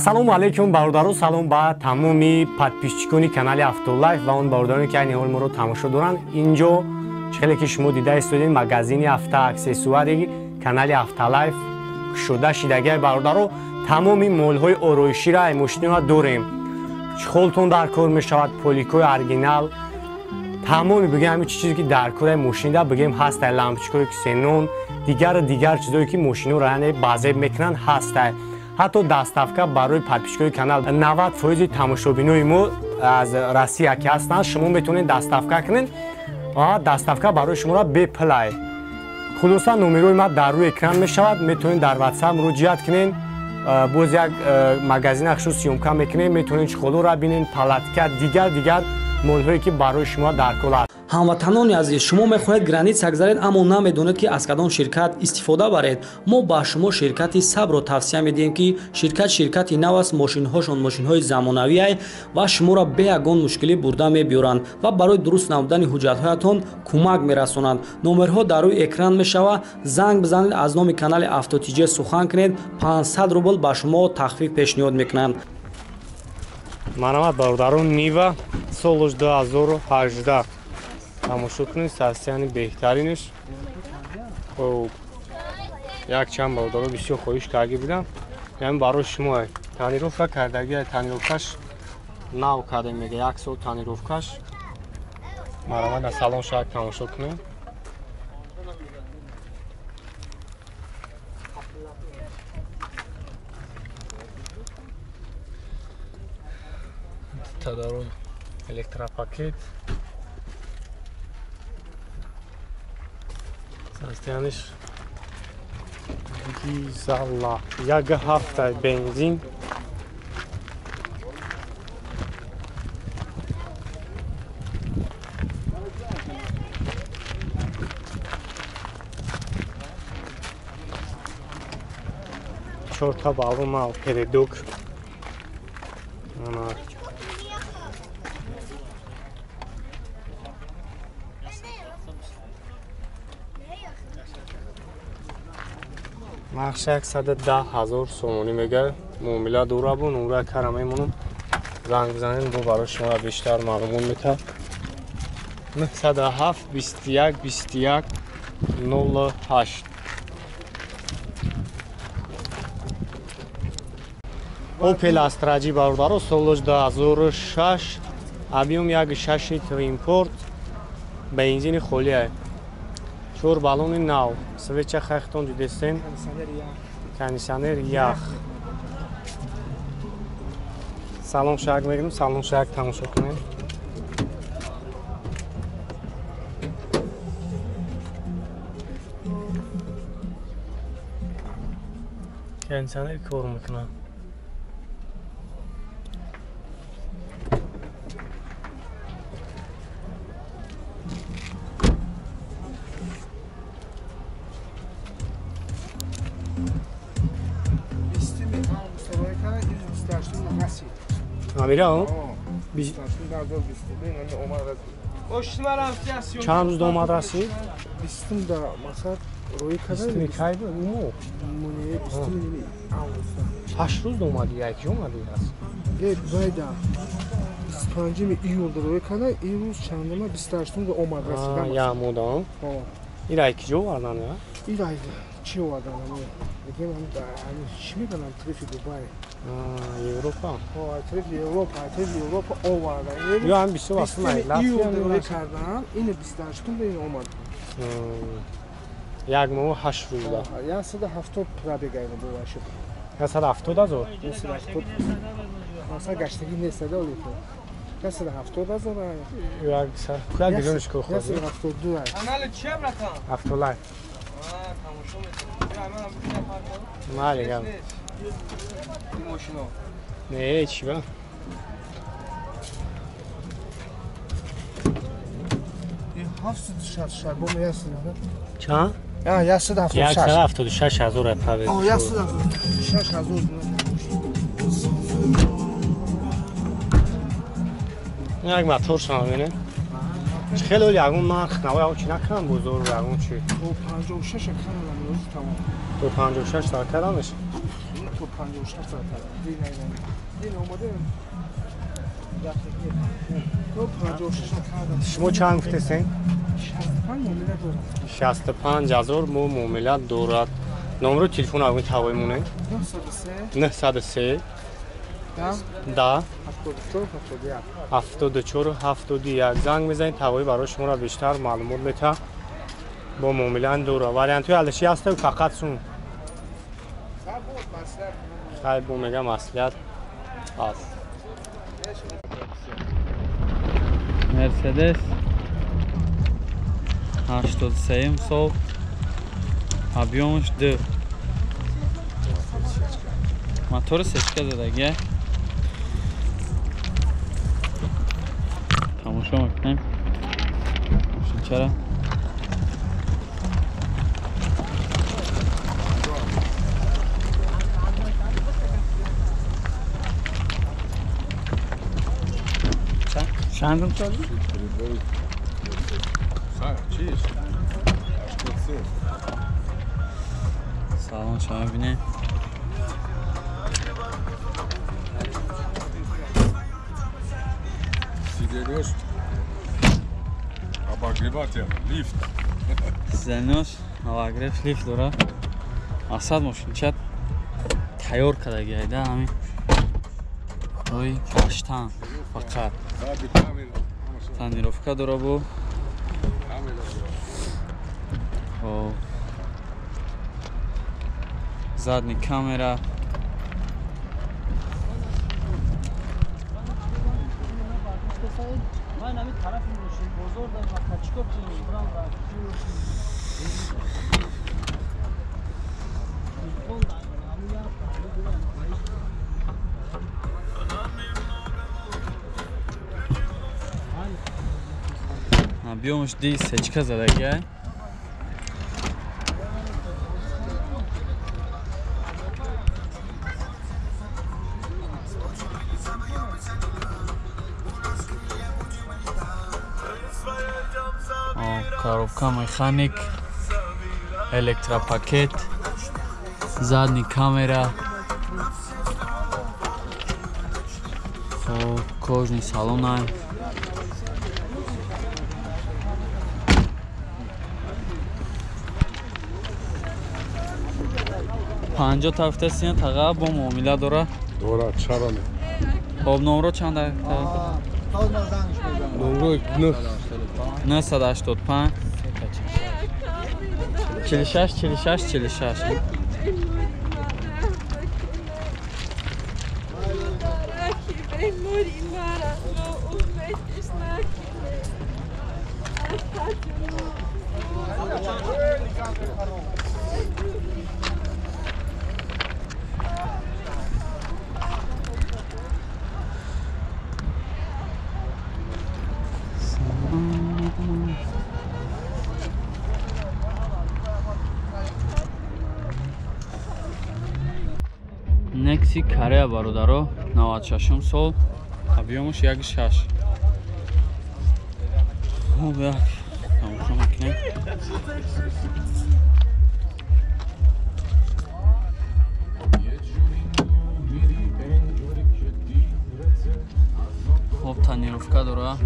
Ассалому алайкум бародаро, салом ба тамоми подписчикони канали Автолайф ва он бародароне ки айни ҳол моро тамошо доранд. Инҷо хеле ки шумо дида истодед, магазини автоаксессуари канали Автолайф кушода шидагиай бародаро. Тамоми молҳои ороиширо ай мошинро дорем. Чехолтон дар кор мешавад, поликои оригинал, тамоми бигем ҳамин чизе ки дар кори мошинда бигем ҳастай, лампочкаҳои ксенон, дигар чизое ки мошинро яъне базеб мекунанд ҳастай. Ҳатто доставка барои подписчикои канал 90% тамошобинои мо аз Россия ки ҳастанд, шумо метавонед доставка кунед ва доставка барои шуморо бепулай. Хулоса номерои ма дар рӯи экран мешавад, метавонед дар WhatsApp муроҷиат кунед. Боз як магазин хушус съёмка мекунем, метавонед чехолоро бинед, палатка, дигар молҳое ки барои шумо дар кор аст. Ҳамватанони азиз, шумо мехоҳед граница гузаред, аммо намедонед ки аз кадом ширкат истифода баред. Мо ба шумо ширкати Сабрро тавсия медиҳем, ки ширкат ширкати нав аст, мошинҳошон мошинҳои замонавиай ва шуморо бе ягон мушкилӣ бурда мебиёранд ва барои дуруст намудани ҳуҷҷатҳоятон кӯмак мерасонанд. Номерҳо дар рӯи экран мешавад, занг бизанед, аз номи канали Автотиҷе сухан кунед, 500 рубл ба шумо тахфиф пешниҳод мекунанд. Марҳамат бародарон, Нива солш 2018 тамошо кунед, состояни беҳтаринаш. Хоб, якчанд бародаро бисёр хоҳиш карда будам, яъне барои шумо тонировка кардаги, тонировкаш нав кардем, мега як сол тонировкаш. Марҳамат аз салон шак тамошо кунед. Тадарон электропакет. Состояниш дизела, як ҳафта бензин. Чорта баллон нав, передок. Нархш 110 000 сомонӣ мега, муомила дора бу, номра кара мемонам. Занг бизанед, бо барои шумо бештар маълумот метавад. 907 21 21 08. Opel Astra G бародаро, солш 2006, объем 1.6 литр импорт, бензини холия. 4 баллони нав, свеча хайхтон дидестен, кондиционер ях. Салон шак мегирем, салон шак тамошо кунем. Кондиционер кор мекунад. Амира, чанд рӯз омад расид? Ҳашт рӯз омадӣ, яки омадӣ аст? Ямода. Ира киҷо овардан? Чӣ овардан? Чӣ медонам, тарафи Дубай. Европа. Тарафи Европа, тарафи Европа овардан. Ё ҳам бисёр вақт Латвия кардан, ин 28 ин омад. Як моҳ 8 рӯзда. 170 пробега бува шуд. 170 ҳазор? 170. Масалан гаштагӣ нест ада олифо. 170 ҳазор. Як як миллионш ко хӯрд. 172. Канали чия братан? Автолайф. Мале гап. Не, чӣ ба? Чанд? 176. 176 ҳазор пробег. 176 ҳазор. Як мотор шумо бинед. Хеле ягон нарх навай ягон чи накунам бозор ягон чи. То 56 кардам, тамом. То 56 та кардамеш? То 56 تا. دین اومده. تو 56 تا. شما چند گفتین؟ 65 معامله دارد. 65,000 مو معامله دارد. نمره تلفن آقای تاوی مونه؟ 903 10 74 71 زنگ میزنید تاوی برای شما را بیشتر معلومات میده. با معامله دوره وریانت های الشی هست و فقط سون. خیلی بو میگم اصلیت هست. مرسدس 83 сол объемш 2 мотори сечка задагия тамошо мекунем чара чандум сол? Салон шумо бинед. Сиденьёш обогреватель, лифт. Сиденьёш обогрев, лифт дора. Мақсад мошинча тайёр кардагиай да ҳамин. Рӯи гаштан фақат. Тонировка дора бу. Хоб. Задний камера. Объемш ди сечка задагиай. Коробка механик, электропакет, задний камера, кожный салон. Панҷо тафта сина таға бо муомила дора? Дора, чара не. Хоб, номро чанд? Номро 985 46 46 46. Некси Корея бародаро 96 сол объемш 1.6. Хоб як тамошо мекунем. Хоб тонировка дора.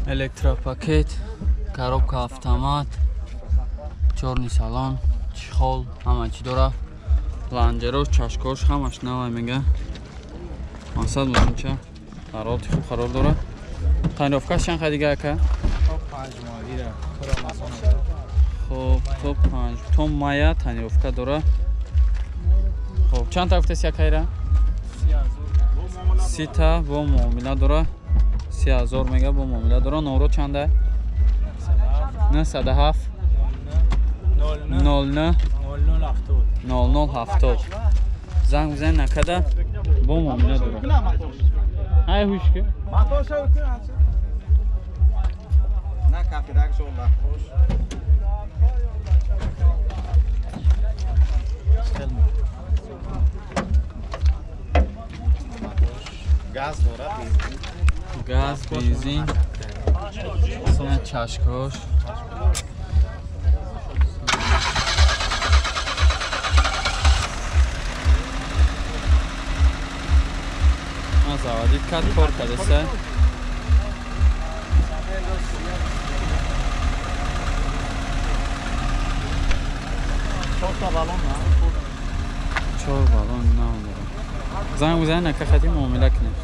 Электропакет, коробка автомат, чёрный салон, чехол, ҳама чӣ дора. Ланҷерош, чашкош ҳамаш навай мега. Мақсад мошинча ҳарорати хуб қарор дора. Тонировкаш чанд ха дига ака? Хоб, то 5 то мая тонировка дора. Хоб, чанд та гуфтеси акайра? Сита бо муомила дора. 30,000 мега бо муомила дора. Номро чанда? 907 09 00 70. Занг бизанед накада бо муомила дора. Ай ҳуш ки. На кафидак шо лахош. Газ дора, бензин. Газ, бензин. Сона чашкош. Заводит кард кор кардаса. Чор баллон нав дорам. Занг бизанед нака хати муомила кунем.